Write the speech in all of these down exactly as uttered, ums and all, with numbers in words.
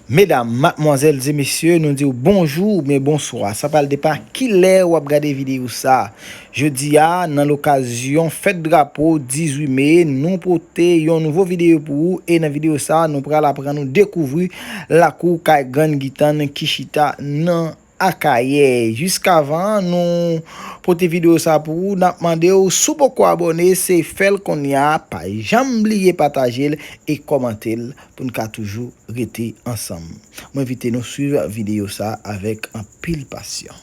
Medam, madmwazèl e mesye, nou di w bonjou oubyen bonswa. Sa pral depann kilè w ap gade videyo sa. Jodi a, nan lokazyon fèt drapo dizuit me, nou pote yon nouvo videyo pou ou. E nan videyo sa, nou pral aprann ou dekouvri lakou kay Grann Gitann ki chita nan Akayè. Jiskavan nou pote videyo sa pou ou, n ap mande w, si w poko abòne, se fè l kounye a. Pa janm bliye pataje l e kòmante l pou n ka toujou rete ansanm. Mwen envite nou swiv videyo sa avèk anpil pasyan.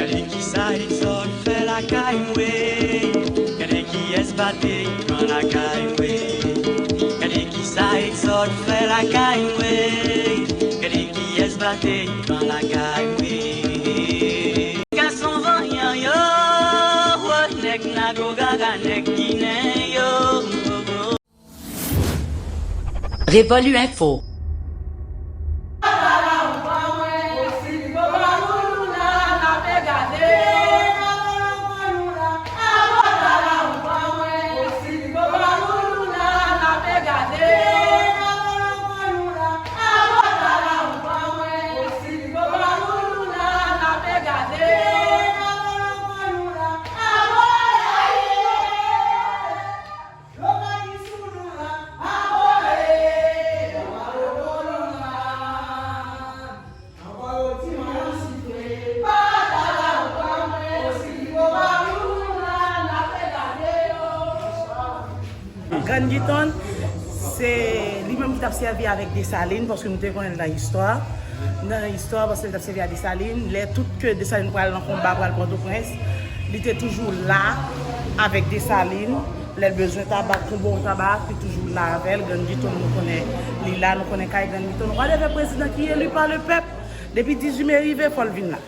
Gade kisa Egzòd fè lakay mwen. Gade kiyès batey pran lakay mwen. Gade kisa Egzòd fè lakay mwen. Gade kiyès batey pran lakay mwen. Gason vanyan yo, wo nèg nago gaga nèg ginen yo. Revòlu Enfo. Grann Giton, se li menm ki t ap sèvi avèk Desalin, paske nou te konnen l nan istwa. Nan istwa, paske li t ap sèvi a Desalin. Lè tout ke Desalin pral nan konba, pral Pòtoprens, li te toujou la avèk Desalin. Lè l bezwen tabak, pou bon tabak, li toujou la avè l. Grann Giton, nou konnen li la, nou konnen kay Grann Giton. Whatever prezidan ki eli pa le pèp, depi dizuit me rive, fò l vin la.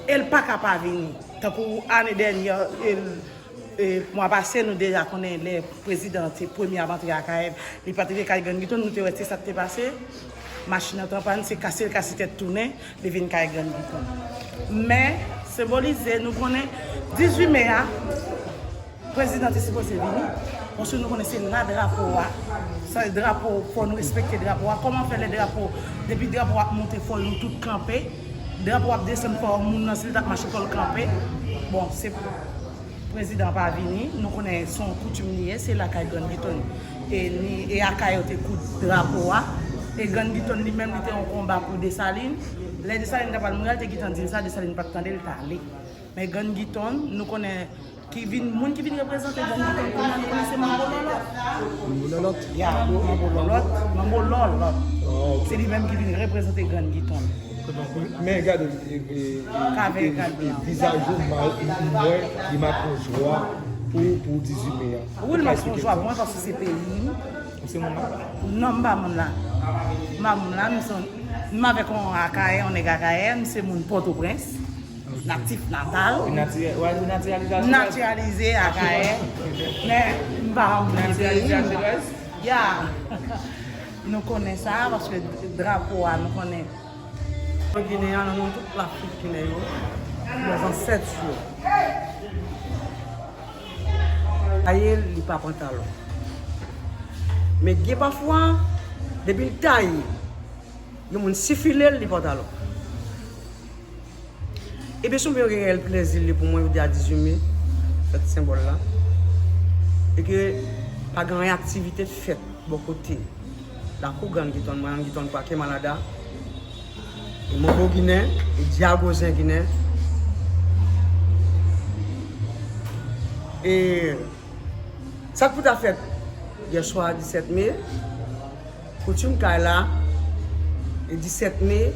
E l pa ka pa vini. Tankou ane dènyè, e, e, mwa pase, nou deja konnen lè prezidan te premye ap antre Akayè, li pa t rive kay Grann Giton, nou te wè se sa k te pase. Machin nan t an pàn, se kase l kase tèt tounen, li vin kay Grann Giton. Men, senbolize, nou konnen dizuit me a, prezidan te sipoze vini, paske nou konnen se la drapo a. Sa drapo, fò nou respekte drapo a. Kòman fè lè drapo, depi drapo ap monte, fò nou tout kanpe? Drapo ap desann, fò moun nan, si l t ap mache, fò l kanpe. Bon, se prezidan pa vini, nou konnen se yon koutim li ye, se lakay Grann Giton. E ni, e Akayè yo te koud drapo a. E Grann Giton li menm, li te yon konba pou Desalin. Lè Desalin ta pral mouri a, li te gentan di l sa, Desalin pa t tande l, t ale. Men Grann Giton, nou konnen ki vin, moun ki vin reprezante Grann Giton kounye a, nou konnen se Manbo Lòlòt. Manbo Lòlòt? Ya, Manbo Lòlòt, Manbo Lòlòt. Ah, ok. Se li menm ki vin reprezante Grann Giton. Men gade, e, e, e, e, e vizaj ou, m wè li mak yon jwa pou, pou dizuit me a. Wi, l mak yon jwa pou mwen paske se peyi m. Ou se moun la? Non, m pa moun la. M pa moun la, m se, m avèk yon Akayè, yon nèg Akayè, m se moun Pòtoprens. Natif natal. Ou nati-, ou natiralize Akayè? Natiralize Akayè. Men, m pa moun peyi m. Ya. Nou konnen sa, paske drapo a, nou konnen. Ginen an, nan non tout Lafrik Ginen yo, nan zansèt yo. Taye l, li pa pantalon. Men gen pafwa, depi l taye, yon moun sifile l, li pantalon. Ebyen, se yon reyèl plèzi li pou mwen, jodi a dizuit me, fèt senbòl la. E ke pa gen anyen aktivite fèt bò kote lakou Grann Giton, Grann Giton, Pake Malada, e Manbo Ginen, e Dyagozen Ginen. E sa k pou ta fèt yèswa, disèt me, koutim kay la, e disèt me,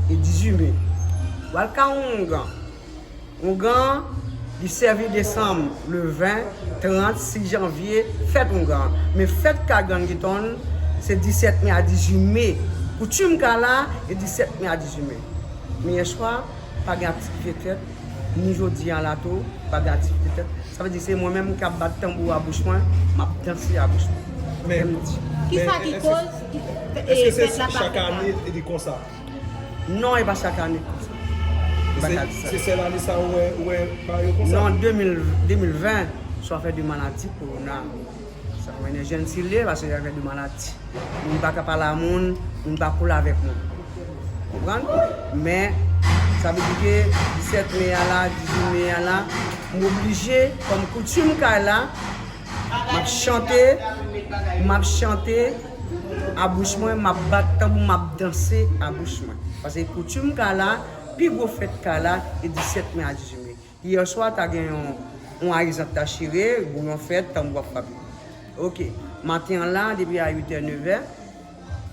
e dizuit me. W al ka ongan. Ongan, li sèvi desanm, le ven, trant, sis janvye, fèt ongan. Men fèt kay Grann Giton, se disèt me a dizuit me. Koutim kay la, e disèt me a dizuit me. Men yèswa, pa gen aktivite fèt, ni jodi a la tou, pa gen aktivite fèt. Sa vle di se mwen menm ki ap bat tanbou a bouch mwen, m ap danse a bouch mwen. Men, Kisa ki koz ki, e, fèt la pa fèt la? Li konsa? Non, e pa chak ane konsa. Se sèl ane sa ou wè, ou wè bagay yo konsa? Non, de mil, de mil ven, sou afè de maladi kowona. Sa mennen jèn sile, paske afè de maladi. Moun pa ka pale a moun, moun pa koule avèk moun. Konprann? Men, sa vle di ke disèt me a la, dizuit me a la, m oblije, kòm koutim kay la, m ap chante, m ap chante a bouch mwen, m ap bat tanbou, m ap danse a bouch mwen. Paske koutim kay la, pi gwo fèt kay la, e disèt me a dizuit me. Yè swa, ta gen yon, yon ayizant ta chire, bouyon fèt, tanbou ap frape. Oke. Maten an la, depi a uit è, nèf è,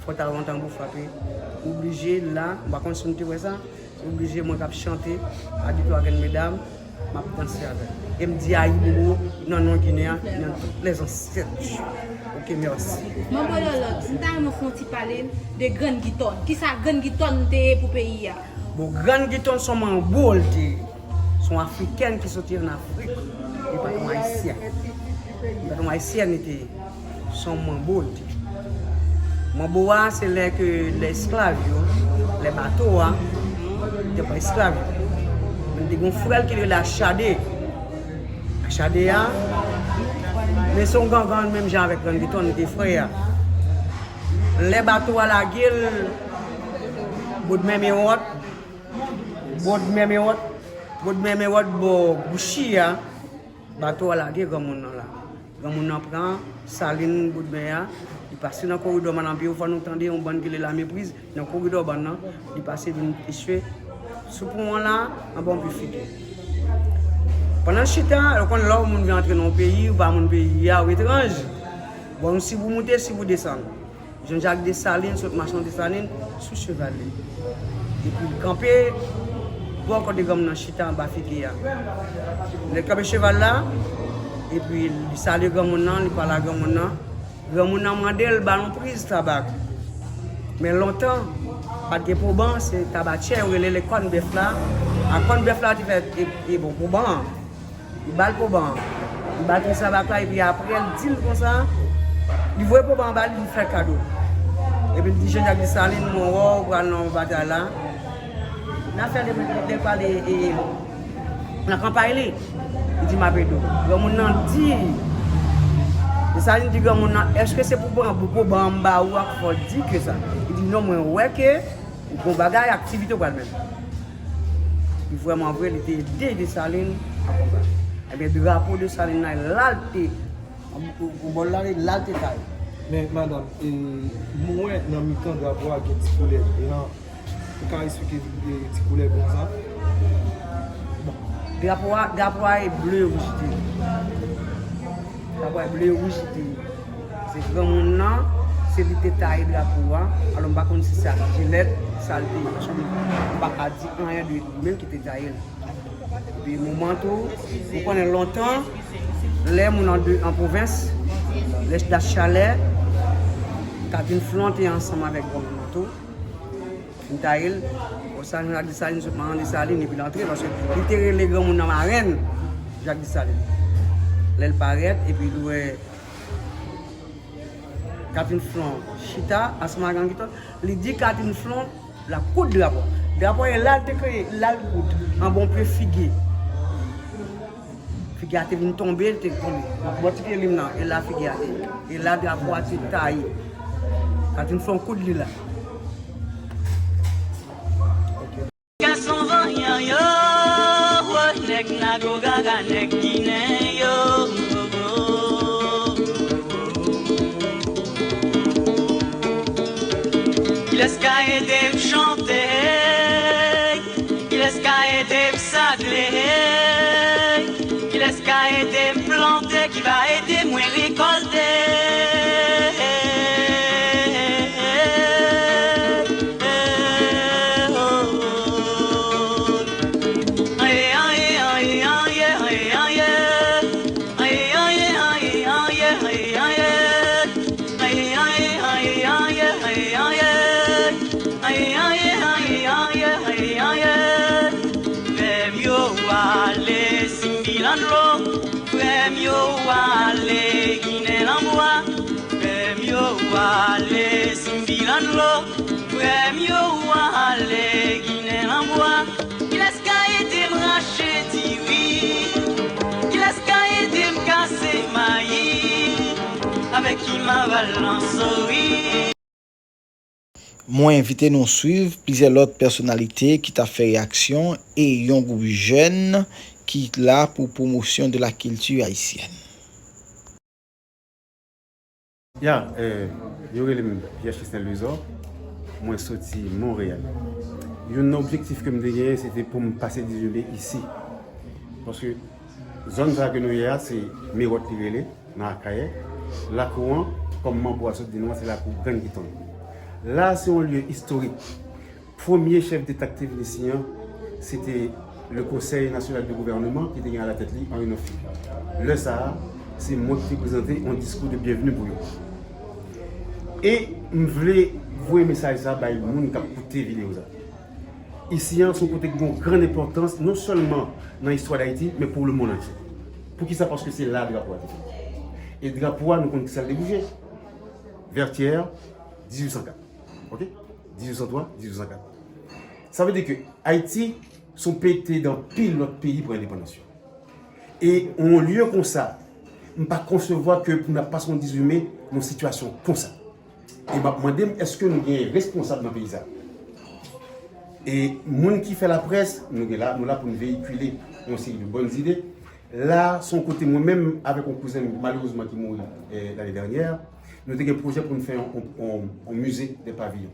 fò ta wè yon tanbou frape. Oblije la, m pa konn si nou te wè sa, oblije mwen k ap chante, a di twa grenn medam, m ap danse avè l. E m di Ayibobo nan non Ginen an, nan tout lèzansèt. Oke, mèsi. Manbo Lòlòt, m ta renmen w fè yon ti pale de Grann Gitòn. Kisa Grann Gitòn te ye pou peyi a? Bon, Grann Gitòn se yon manbo l te ye. Se yon afrikèn ki soti ann Afrik. Li pa t yon ayisyen. Li pa t yon ayisyèn li te ye. Se yon manbo li te ye. Manbo a, se lè ke lè esklav yo, lè bato a, te pran esklav yo. Men li te gen yon frè l ki rele Achade. Achade a, men se yon gangan menm jan avèk Grann Gitòn, li te frè a. Lè bato a lage l, Bodmè Mewòt, Bodmè Mewòt, Bodmè Mewòt bò Gouchi a, bato a lage granmoun nan la. Granmoun nan pran Salin Bodmè a, li pase nan koridò Malanpye, fò nou tande yon bann ki rele Lamepriz, nan koridò bann nan, li pase vin eswe sou pon an la, anba yon pye figi. Pandan l chita, ou konn lè yon moun vin antre nan yon peyi, ou pa moun peyi a, ou etranj. Bon, si w moute, si w desann. Jean-Jacques Dessalines sot mache nan Desalin sou cheval li. Epi l kanpe bò kote granmoun nan chita anba figi a. Lè l kanpe cheval la, epi li salye granmoun nan, li pale a granmoun nan. Granmoun nan mande l ba l yon priz tabak. Men lontan, pa t gen poban, se tabatyè yo rele l kòn bèf la. A kòn bèf la te fè e, e bon, poban an. Li ba l poban an. Li ba l ti tabak la, epi apre, li di l konsa, li voye poban an ba li, li fè l kado. Epi li di Jean-Jacques Dessalines, mwen wè w pral nan batay la. N a fè de, de pale e, nan kanpay li. Li di m ap ede w. Granmoun nan di, Dessalines di granmoun nan, èske se pou poban, pou poban an m ba ou a k fè w di ke sa? Li di non, mwen wè ke ou gon bagay, aktivite w pral mennen. Li vrèman vre, li te ede Desalin nan konba. Ebyen, drapo Desalin nan, e la l te, ou bò l la, e la l te taye. Men, madanm, e, mwen wè nan mitan drapo a gen ti koulè blan. Ou ka eksplike, e, ti koulè blan sa? Bon, drapo a, drapo a e ble wouj li te ye. Drapo a e ble wouj li te ye. Se granmoun nan, se li te taye drapo a. Alò, m pa konn si se ak jilèt, sa l te ye. Paske m pa ka di anyen de li menm ki te taye l. Epi moman tou, ou konnen lontan, lè moun an de, an pwovens, lè dat chalè, Katrin Flon te ansanm avèk granmoun nan tou. Fin taye l, konsa Jean-Jacques Dessalines sot nan Desalin epi l antre, paske li te rele granmoun nan marenn Jacques Dessalines. Lè l parèt, epi l wè Katrin Flon chita, ansanm ak Grann Gitòn, li di Katrin Flon l ap koud drapo. Drapo a, e la l te kreye, la l koud, anba yon pye figi. Figi a te vin tonbe, li te tonbe. Bò ti pye li m nan, e la figi a te ye. E la drapo a te taye. Katrin Flon koud li la. Gason vanyan yo, wo nèg nago gaga nèg ginen yo. Kilès ka ede m chante? Kilès ka ede m sagle? Kilès ka ede m plante? Ki va ede mwen rekòlte? Frè m yo ale Sinbi nan dlo, frè m yo ale Ginen nan bwa. Mwen envite nou swiv plizyè lòt pèsonalite ki t ap fè reyaksyon e yon gwoup jèn ki la pou pwomosyon de la kilti ayisyèn. Ya, eh, yo rele m Pierre Chesnel Louison, mwen soti Monreyal. Youn nan objektif ke m te genyen, se te pou m pase dizuit me isi. Paske zòn sa ke nou ye a, se Mewòt li rele, nan Akayè. Lakou an, kòm manbo a sot di nou an, se lakou Grann Giton. La, se yon lye istorik. Premye chèf deta ki te vin isi an, se te le Conseil National de Gouvernement ki te gen alatèt li Henri Naufy. Lè sa a, se mwen ki te prezante yon diskou de byenvni pou yo. E m vle voye mesaj sa bay moun k ap koute videyo sa. Isi an, se yon kote ki gen yon grann enpòtans, non sèlman nan istwa Dayiti, men pou lemonn antye. Poukisa? Paske se la drapo a te fèt. E drapo a, nou konn kisa l te bouje. Vètyè, dizuit san kat. Ok? Dizuit san twa, dizuit san kat. Sa vle di ke Ayiti se yon peyi ki te ede anpil lòt peyi pran endepandans yo. E yon lye konsa, m pa konsevwa ke pou n ap pase yon dizuit me nan yon sitiyasyon konsa. E m ap mande m, èske nou gen responsab nan peyi sa? E moun ki fè laprès, nou gen la, nou la pou n veyikile yon seri de bòn ide. La, se yon kote mwen menm avèk yon kouzen m, malerezman ki mouri eh, lane dènyè, nou te gen pwojè pou n fè yon, yon, yon, yon mize de paviyon.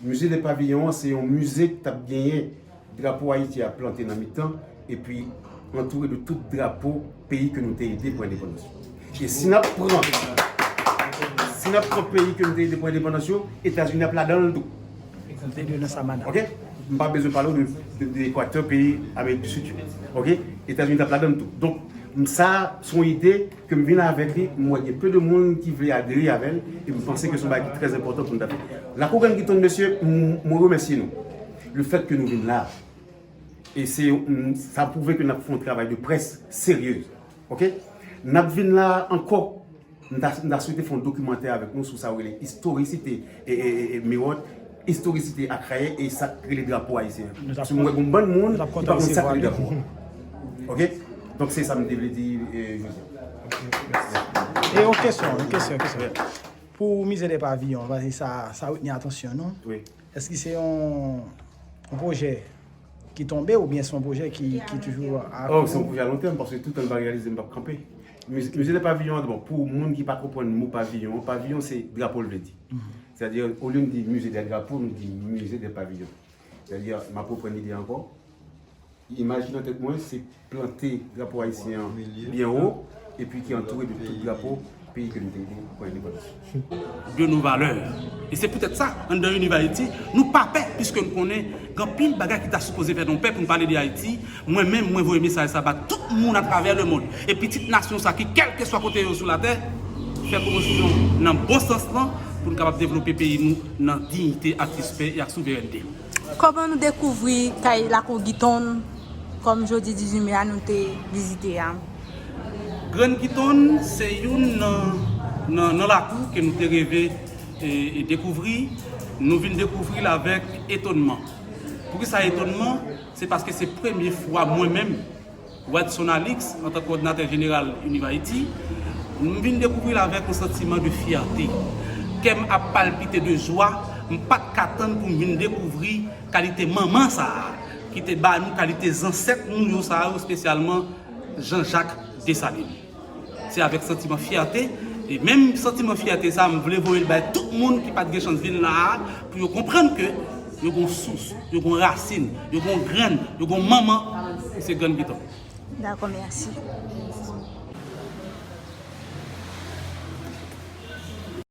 Mize de paviyon an, se yon mize ki t ap genyen drapo Ayiti a plante nan mitan, epi antoure de tout drapo peyi ke nou te ede pran endepandans yo. E si n ap pran, si n ap pran peyi ke nou te ede pran endepandans yo, Etazini ap ladan l tou. Ok? M pa bezwen pale w de, de, de Ekwatè, peyi Amerik di Sid yo. Ok? Etazini t ap ladan l tou. Donk, m sa, se yon ide ke m vin avèk li, m wè gen pe de moun ki vle adere avè l, e m panse ke se yon bagay ki trè enpòtan pou n ta fè. Lakou Grann Giton, mesye, m, mwen remèsye nou. Le fèt ke nou vin la, e se, m, sa pwouve ke n ap fè yon travay de près serye. Ok? N ap vin la ankò. M ta, m ta swete fè yon dokimantè avèk nou sou sa yo rele istorisite e, e, e, e Mewòt, istorisite Akayè e sa k rele drapo ayisyen an. Si m wè gon bann moun ki pa konn sa k rele drapo a. Ok? Donk se sa m te vle di e, jodi a. E yon kesyon, yon kesyon, kesyon. Pou Mize de Paviyon, paske sa, sa retni atansyon nou. Èske se yon, yon pwojè ki tonbe oubyen se yon pwojè ki, ki toujou a Oh, se yon pwojè a lon tèm, paske toutan l pa reyalize, m p ap kanpe. Mize, mize de paviyon an, bon, pou moun ki pa konprann mo paviyon, paviyon se drapo l vle di. Sètadi, olye n di mize de drapo, nou di mize de paviyon. Sètadi, m ap reprann lide a ankò. Imaj ki nan tèt mwen, se plante drapo ayisyen an byen wo, epi ki antoure de tout drapo peyi ke nou te ede pran endepandans. De nos valeurs. E se poutèt sa, anndan Univ Ayiti, nou pa pè, piske n konnen gen anpil bagay ki ta sipoze fèt nan yon pè pou n pale de Ayiti. Mwen menm, mwen voye mesaj sa ba tout moun atravè lemonn. E pitit nasyon sa ki, kèlkeswa kote yo sou latè, fè pwomosyon nan bon sans lan pou n kapab devlope peyi nou nan diyite, ak respè e ak souverènte. Kòman nou dekouvri kay Lakou Giton kòm jodi dizuit me a nou te vizite a? Grann Giton se youn nan, nan, nan lakou ke nou te reve e, e dekouvri. Nou vin dekouvri l avèk etonnman. Poukisa etonnman? Se paske se premye fwa mwen menm, Wadson Alix, antan ke kowòdinatè jeneral Univ Ayiti, m vin dekouvri l avèk yon santiman de fyète. Kè m ap palpite de jwa, m pa t ka tann pou m vin dekouvri kalite manman sa a, ki te ba nou kalite zansèt nou yo sa yo, espesyalman Jean Jacques Dessalines. Se avèk santiman fyète, e menm santiman fyète sa a, m vle voye l bay tout moun ki pa t gen chans vin la a, pou yo konprann ke yo gen yon sous, yo gen yon rasin, yo gen yon grenn, yo gen yon manman, se Grann Giton. Dakò, mèsi.